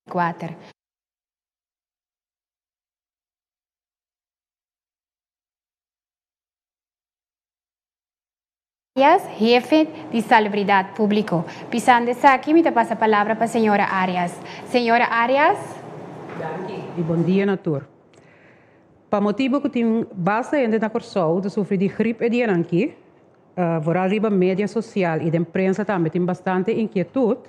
Kuater. Arias, hefe di Salubridat Públiko. Pisando esaki mi ta pasa palabra pa señora Arias. Señora Arias. Danki i bon dia na tur. Pa motibu ku tin basta hende na Kòrsou ta sufri di grip e dianan aki, Vooral riba media sosial i den prensa tambe tin bastante inkietut.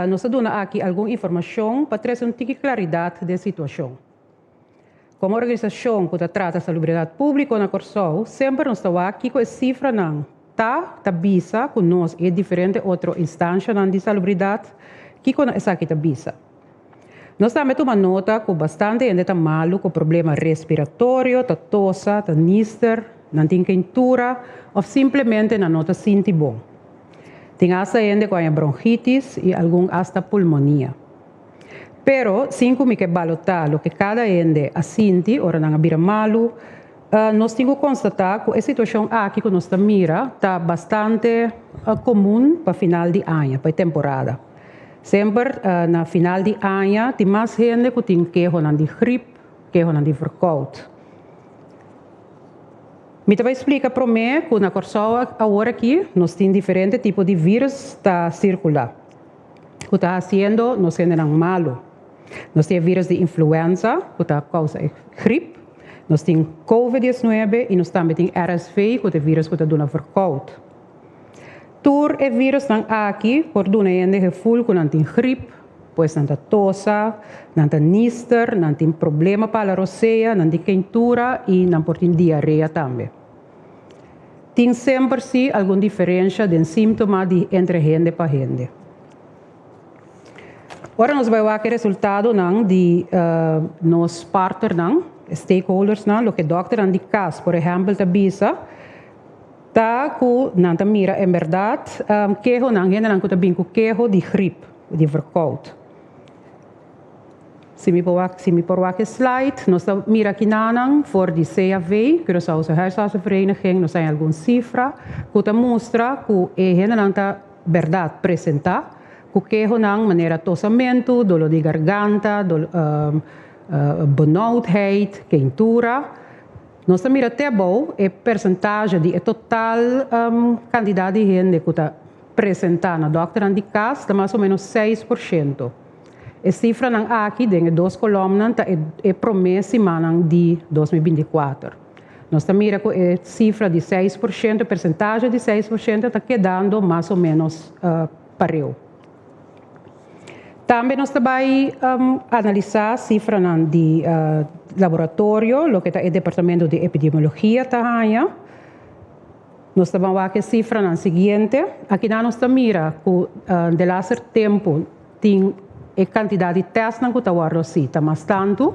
Nos ta duna aki algun informashon pa trese un tiki klaridat den situashon. Komo organisashon ku ta trata salubridat públiko na Kòrsou, semper nos ta wak kiko e sifranan ta ta bisa ku nos i e diferente otro instanshanan di salubridat kiko nan esaki ta bisa. Nos tambe tuma nota ku bastante hende ta malu ku problema respiratorio, ta tosa, ta nister, nan tin keintura òf simplemente nan no ta sinti bon. Tin asta hende ku haña bronchitis i algun asta pulmonia. Pero, sin ku mi ke balotá loke kada hende a sinti ora nan a bira malu, nos tin ku konstatá ku e situashon aki ku nos ta mira ta bastante komun pa final di aña, pa e temporada. Semper na final di aña tin mas hende ku tin kehonan di grip, kehonan di verkoud. Mi ta bai splika promé ku na Kòrsou awor aki nos tin diferente tipo di vírus ta sirkulá ku ta hasiendo nos hendenan malu. Nos tin e vírus di influenza ku ta kousa e grip, nos tin covid 19 i nos tambe tin RSV ku ta e vírus ku ta duna verkoud. Tur e virusnan aki por duna hende heful ku nan tin grip, pues nan ta tosa, nan ta nister, nan tin problema pa la rosea, nan tin keintura i nan por tin diarea tambe. Tin semper si algun diferensha den símtoma di entre hende pa hende. Ora nos bai wak e resultadonan di nos partnernan, stakeholdersnan, loke dòkternan di kas por ehèmpel ta bisa, Ta ku nan ta mira en bèrdat kehonan, hendenan ku ta bin ku keho di grip, di verkoud. Si mi por wak, si mi por wak e slide, nos ta mira kinanan for di CAV, Curaçaose Huisartsenvereniging, nos haña algun sifra ku ta mustra ku e hendenan ta bèrdat presentá ku kehonan manera tosamentu, doló di garganta, benauwdheid, keintura. Nos ta mira te abou e persentahe di e total kantidat di hende ku ta presentá na dòkternan di kas ta mas o ménos 6%. E sifranan aki den e dos kolòmnan ta e promé simannan di 2024. Nos ta mira ku e sifra di 6%, e persentahe di 6% ta kedando mas o ménos pareu. Tambe nos ta bai analisá sifranan di laboratorio, loke ta e departamento di epidemiologia ta haña. Nos ta ban wak e sifranan siguiente. Akinan nos ta mira ku delaster tempu tin e kantidat di tèstnan ku ta wòrdu hasi ta mas tantu.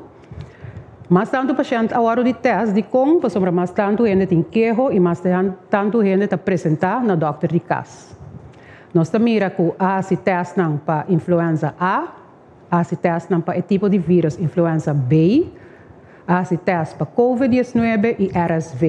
Mas tantu pashènt a wòrdu di tèst, dikon? Pasobra mas tantu hende tin keho i mas tantu hende ta presentá na dòkter di kas. Nos ta mira ku a hasi tèstnan pa influenza A, a hasi tèstnan pa e tipo di vírus influenza B, a hasi tèst pa covid 19 i RSV.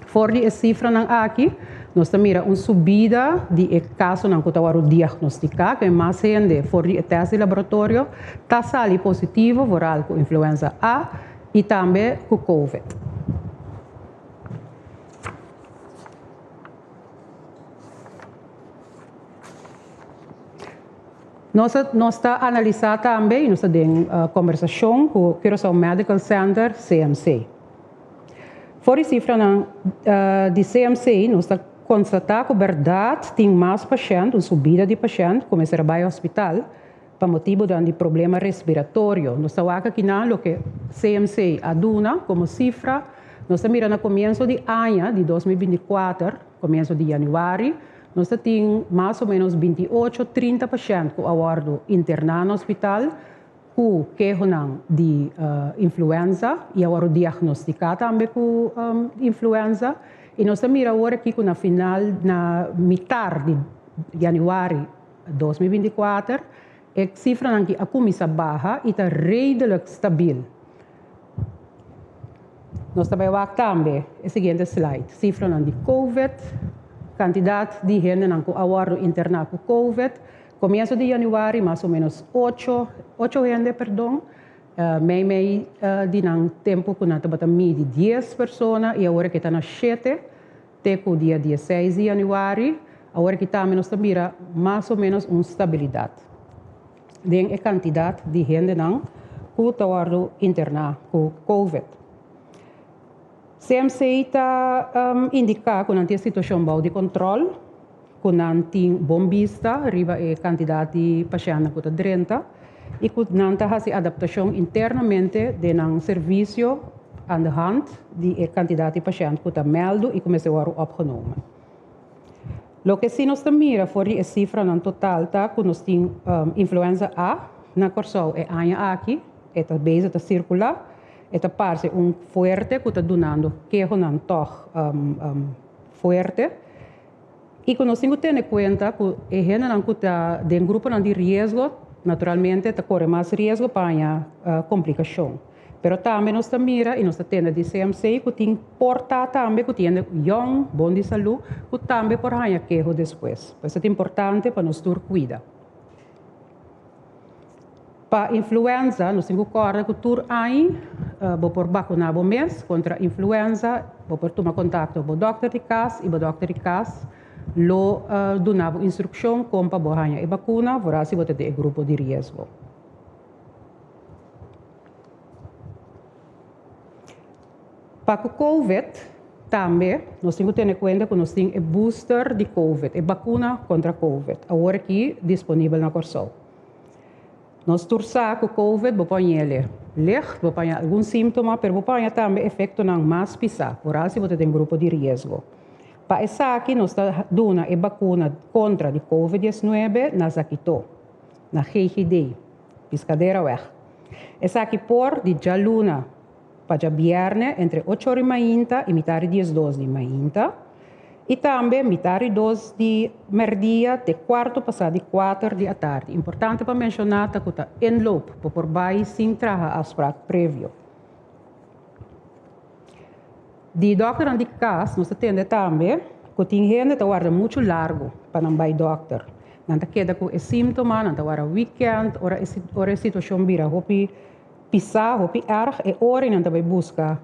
For di e sifranan aki, nos ta mira un subida di e kasonan ku ta wòrdu diagnostiká, ku e mas hende for di e tèst di laboratorio ta sali positivo vooral ku influenza A i tambe ku covid. Nos a nos ta analisá tambe i nos ta den kombersashon ku Curaçao Medical Center, CMC. For di sifranan di CMC nos ta konstatá ku bèrdat tin mas pashènt, un subida di pashènt ku mester a bai hospital pa motibunan di problema respiratorio. Nos ta wak akinan loke CMC a duna komo sifra. Nos ta mira na komienso di aña di 2024, komienso di yanüari, nos ta tin mas o ménos 28, 30 pashènt ku a wòrdu interná na hospital ku kehonan di influenza i a wòrdu diagnostiká tambe ku influenza. I nos ta mira awor aki ku na final, na mitar di yanüari 2024, e sifranan aki a kuminsá baha i ta redelijk stabil. Nos ta bai wak tambe e siguiente slide, sifranan di covid, kantidat di hendenan ku a wòrdu interná ku covid. Komienso di yanüari mas o ménos ocho, ocho hende perdon, mei mei di nan tempu ku nan tabata midi dies persona i awor ke ta na shete te ku dia dieseis di yanüari. Awor aki tambe nos ta mira mas o ménos un stabilidat den e kantidat di hendenan ku ta wòrdu interná ku covid. CMC ta indiká ku nan tin e situashon bou di kòntròl, ku nan tin bon bista riba e kantidat di pashèntnan ku ta drenta i ku nan ta hasi adaptashon internamente den nan servisio aan de hand di e kantidat di pashènt ku ta mèldu i ku mester wòrdu opgenomen. Loke si nos ta mira for di e sifranan total ta ku nos tin influenza A na Kòrsou e aña aki, e ta bezig ta sirkulá. E ta parse un fuerte ku ta dunando kehonan tòg fuerte. I ku nos tin ku tene kuenta ku e hendenan ku ta den gruponan di riesgo naturalmente ta kore mas riesgo pa haña komplikashon. Pero tambe nos ta mira i nos ta tende di CMC ku tin por ta tambe ku tin hende yòn, bon di salú, ku tambe por haña keho despues. Por eso ta importante pa nos tur kuida. Pa influenza, nos tin ku kòrda ku tur aña bo por bakuná bo mes kontra influenza. Bo por tuma kontakto ku bo dòkter di kas i bo dòkter di kas lo duna bo instrukshon kon pa bo haña e bakuna vooral si bo ta den e grupo di riesgo. Pa ku covid tambe nos tin ku tene kuenta ku nos tin e booster di covid, e bakuna kontra covid awor aki disponibel na Kòrsou. Nos tur sa ku covid bo por hañ'el licht, bo por haña algun síntoma, pero bo por haña tambe efektonan mas pisá, vooral si bo ta den grupo di riesgo. Pa esaki nos ta duna e bakuna kontra di covid diesnuebe na Zakito, na GGD, Piscaderaweg. Esaki por di djaluna pa djabièrnè entre ocho ora di mainta i mitar di diesdos di mainta i tambe mitar di dos di mèrdia te kuarto pasá di kuater di atardi. Importante pa menshoná ta ku ta inloop, bo por bai sin traha afsprak previo. Di dòkternan di kas nos ta tende tambe ku tin hende ta warda muchu largu pa nan bai dòkter. Nan ta keda ku e símtoma, nan ta warda wikènt, ora ora e situashon bira hopi Pisá hopi erg e ora i nan ta bai buska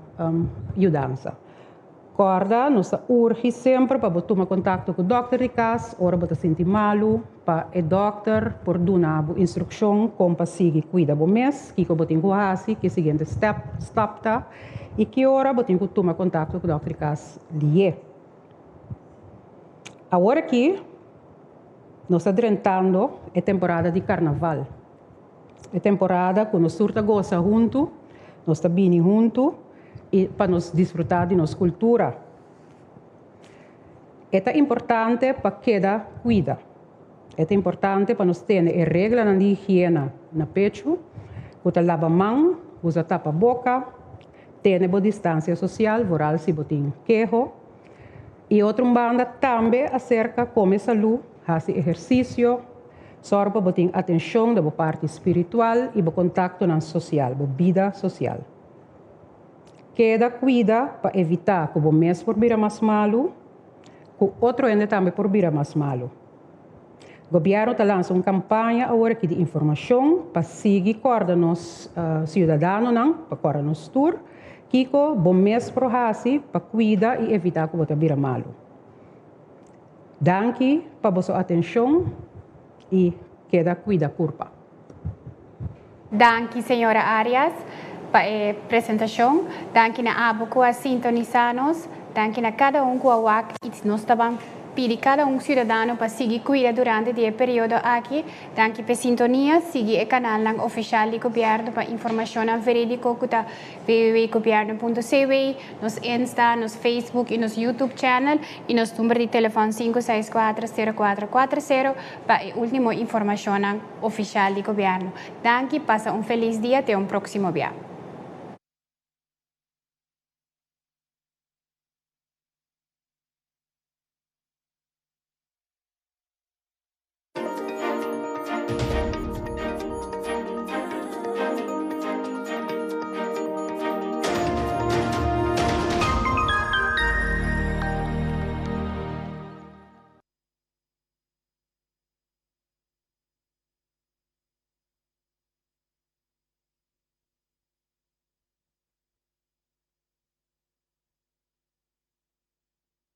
yudansa. Kòrda, nos ta urgi semper pa bo tuma kontakto ku dòkter di kas ora bo ta sinti malu, pa e dòkter por duna bo instrukshon kon pa sigui kuida bo mes, kiko bo tin ku hasi, ki siguiente stèp, stap, ta i ki ora bo tin ku tuma kontakto ku dòkter di kas lié. Awor aki nos ta drentando e temporada di karnaval. E temporada ku nos tur ta gosa huntu, nos ta bini huntu i pa nos disfrutá di nos kultura. E ta importante pa keda kuida. E ta importante pa nos tene e reglanan di higiena na pechu, ku ta laba man, usa tapaboka, tene bo distansia sosial, vooral si bo tin keho. I otro un banda tambe aserka kome salú, hasi ehersisio, sòru pa bo tin atenshon na bo parti spiritual i bo kontaktonan sosial, bo bida sosial. Keda kuida pa evitá ku bo mes por bira mas malu, ku otro hende tambe por bira mas malu. Gobièrnu ta lansa un kampaña awor aki di informashon pa sigui kòrda nos siudadanonan, pa kòrda nos tur, kiko bo mes por hasi pa kuida i evitá ku bo ta bira malu. Danki pa boso atenshon i keda kuida kurpa. Danki señora Arias pa e presentacion. Danki na abo cu a sintonisa nos. Danki na cada un cu a wak y nos ta ban pidi cada un ciudadano pa sigui cuida durante di e periodo aki. Danki p'e sintonia. Sigui e canalnan oficial di Gobierno pa informacionnan veridico cu ta www.gobierno.cw, nos Insta, nos Facebook y nos YouTube channel y nos number di telefon 564 0440 pa e ultimo informacionnan. Oficial di Gobierno. Danki, pasa un feliz dia te un proximo bia.